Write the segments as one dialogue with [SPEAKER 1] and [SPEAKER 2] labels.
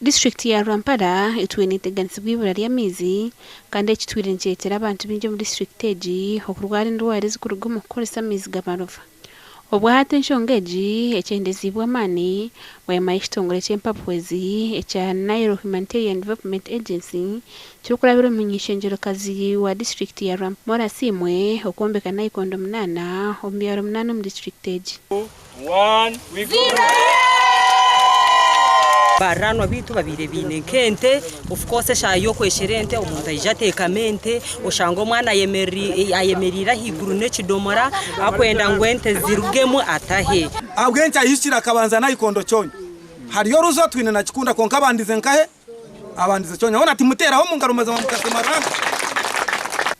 [SPEAKER 1] Disiturikiti ya Rwampara etwire neteganisibwa eibura ry'amaizi kandi eki kitwire nikireetera abantu baingi omu disiturikiti egi okurwara endwara ezirikuruga omu kukoresa amaizi g'amarofa. Obwahati enshonga egi ekyendeziibwe amaani bwanyima y'ekitongore ky'empabuhwezi ekya Nile Humanitarian Development Agency kirikurabira omu muny'eishengyerokazi wa disiturikiti ya Rwampara Moora Asiimwe okwombeka nayikondo munaana omu byaro munaana omu disiturikiti egi.
[SPEAKER 2] Baariranwa baitu babaire baine nk'ente, of course eshaaha y'okweshera ente omuntu aija ateekama ente, oshanga omwana ayemereire ahaiguru n'ekidomora akwenda ngu ente zirugemu atahe.
[SPEAKER 3] Ahabw'enki ahikire akabanza nayikondo kyonyo? Hariyo oruzo twine na kikunda kwonka abandize nkahe? Abandize kyonyo. Hoona timuteeraho omu ngaro mazima mukasiima Ruhanga?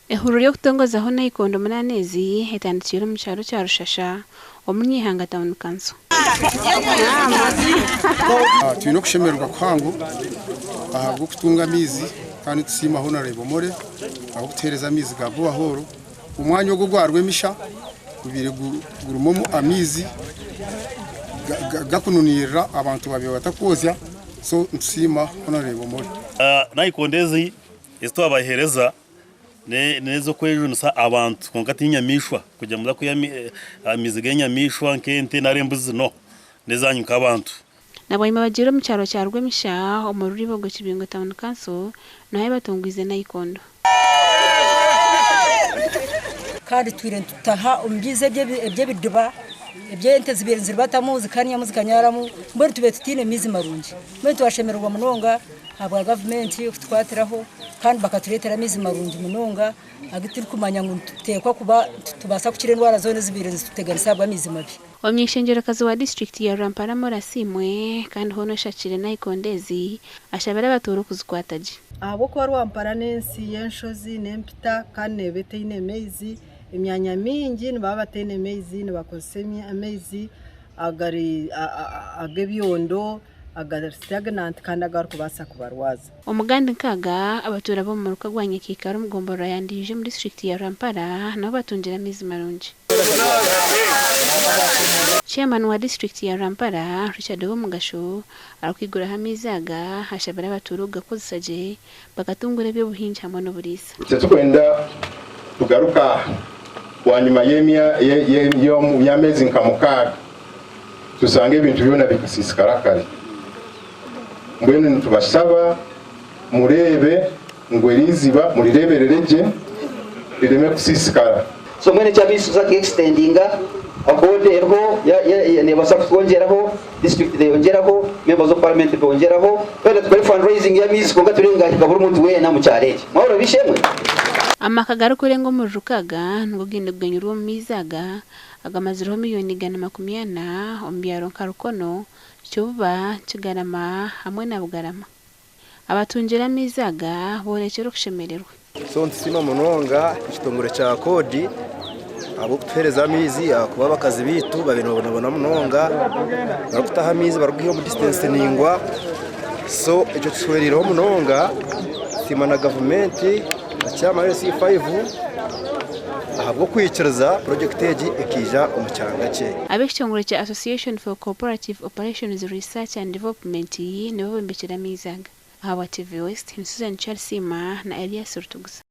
[SPEAKER 1] Ehururu y'okutongozaho nayikondo munaana ezi etandikiire omu kyaro kya Rushasha omu Nyihanga Town Council.
[SPEAKER 4] Twine okushemererwa kuhango ahabw'okutunga amaizi kandi nitusiima Honarebo More ahabw'okutuheereza amaizi ga borehole. Omwanya ogu ogwa Rwemisha gubaire gurimu amaizi gakununirira abantu babaire batakwozya so nitusiima Honarebo More.
[SPEAKER 5] Nayikondo ezi ezi twabaheereza N'ez'okwejunisa abantu kwonka ti nyamaishwa kugira ngu muze kwiha amaizi g'enyamaishwa nk'ente nari embuzi no, n'ezaanyu nk'abantu.
[SPEAKER 1] Na bwanyima bagiire omu kyaro kya Rwemisha omuri Rwibogo Kibingo Town Council naho batungwize nayikondo.
[SPEAKER 6] Kandi tutwire nitutaha omu maizi eby'ebidiba eby'ente zibaire niziribatamu zikanyamu zikanyaramu mbwenu tubaire tutaine maizi marungi mbwenu twashemererwa munonga ahabwa gavumenti kutukwatiraho kandi bakatureetera amaizi marungi munonga agu turikumanya ngu nituteekwa kuba nitubaasa kukira endwara zoona ezibaire nizituteganisa ahabw'amaizi mabi.
[SPEAKER 1] Omuny'eishengyerokazi wa disiturikiti ya Rwampara Moora Asiimwe kandi hoona oshakire nayikondo ezi, ashabire abatuura okuzikwata gye.
[SPEAKER 7] Ahabw'okuba Rwampara n'ensi y'enshozi n'empita kandi neeba etaine maizi, emyanya mingi nibaba bataine maizi nibakozesa amaizi agari ag'ebyondo agari stagnant kandi agarikubaasa kubarwaza.
[SPEAKER 1] Omugandi nk'aga, abatuura b'omu muruka gwa Nyakiikaro omu gomborora ya Ndiija omu disiturikiti ya Rwampara nabo batungire amaizi marungi. Chairman wa disiturikiti ya Rwampara, Richard Owomugasho arikwiguraho amaizi aga ashabire abatuura okugakozesa gye bakatungura eby'obuhingi hamwe n'oburiisa.
[SPEAKER 8] Titukwenda kugaruka aha bwanyima y'ameezi nka mukaaga tushange ebintu byona bikasiisikara kare. Mbwenu nitubashaba mureebe ngu eri eiziba murireeberere gye rireme kusiisikara.
[SPEAKER 9] So mbwenu ekyamaizi tuza ki extendinga board eriho nebaasa kutwongyeraho, district neyongyeraho, members of parliament bongyeraho, twena tukore fundraising y'amaizi kwonka turebe ngu gahika buri muntu weena omu kyaro eki. Mwahurira b'eishe-emwe?
[SPEAKER 1] Amaka garikurenga omuri rukaaga nigo gaine kuganyirwa omu maizi aga agamazireho miriyoni 140 omu byaro nka Rukono, Kibuba, Kigarama hamwe na Bugarama. Abatungire amaizi aga boorekire okushemererwa.
[SPEAKER 10] So nitusiima munonga ekitongore kya COODI ahabw'okutuheereza amaizi ahakuba abakazi baitu babaire nibabonabona munonga barikutaha amaizi barikugaiha omu distance ndaingwa so ekyo kituhwereireho munonga tusiima na gavumenti na chairman wa LC5 ahabw'okwikiriza purojekiti egi ekaija omu kyanga kye.
[SPEAKER 1] Ab'ekitongore kya Association for Cooperative Operations Research and Development nibo bombekire amaizi aga. Ahabwa TV West, ni Susan Kyarisiima na Elias Rutugusa.